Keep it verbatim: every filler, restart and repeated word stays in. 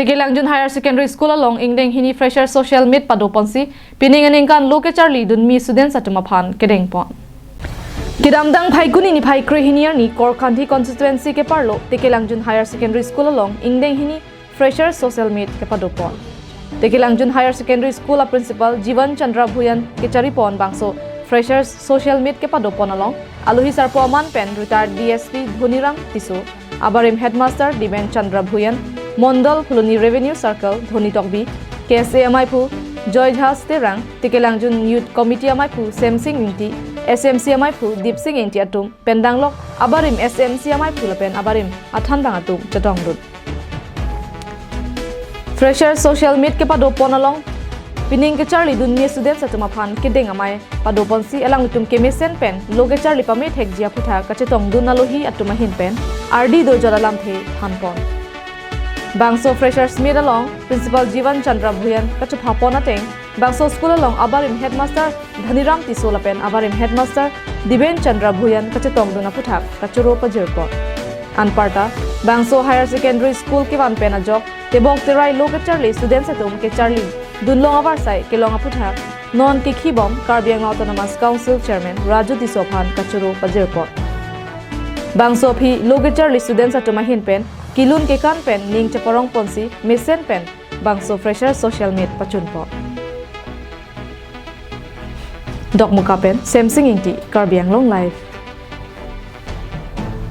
Tekelangjun Higher Secondary School along ingdeng hini Fresher Social Meet padoponsi pining aningkan lo kecharli dunmi students atum aphan kedengpon. Kedamtang Phaikuni niphai krehini arni Korkanthi constituency keparlo Tekelangjun Higher Secondary School along ingdeng hini Fresher Social Meet kepadopon. Tekelangjun Higher Secondary School a Principal Jivan Chandra Bhuyan kecharipon bangso Freshers Social Meet kepadopon along alohi sarpo aman pen retired D S P Dhoniram Tisso, abarim Headmaster Diben Chandra Bhuyan, Mondol Phuloni Revenue Circle Dhoni Tokbi, K S A amaiphu Joy Jhas Terang, Tekelangjun Youth Committee amaiphu Semsing Ingti, S M C amaiphu Dipsing Ingti atum pendanglok abarim S M C amaiphu lapen abarim athanbang atum chetongdun. Fresher Social Meet kepadopon along pining kecharli dunmi students atum aphan kedeng amei padoponsi alanglitum kemesen pen lo kecharli pamethekji aphuthak kachetongdun alohi atum ahin pen ardi dojot alamthe thanpon. Bangso Freshers Meet along Principal Jivan Chandra Bhuyan kachophapon ateng bangso school along abarim Headmaster Dhoniram Tisso lapen abarim Headmaster Diben Chandra Bhuyan kachetongdun aphuthak kachoro pajirpon. Anparta bangso Higher Secondary School kevan pen ajok tebok terai lo kecharli students atum kecharli dunlong avarsai kelong aphuthak non kekhibom Karbi Anglong Autonomous Council Chairman Raju Tisso aphan kachoro pajirpon. Bangso aphi lo kecharli students atum ahin pen kelun kekan pen ning cheparongponsi mesen pen bangso Fresher Social Meet pachunpon. Dokmoka pen Semsing Ingti, Karbi Anglong Live.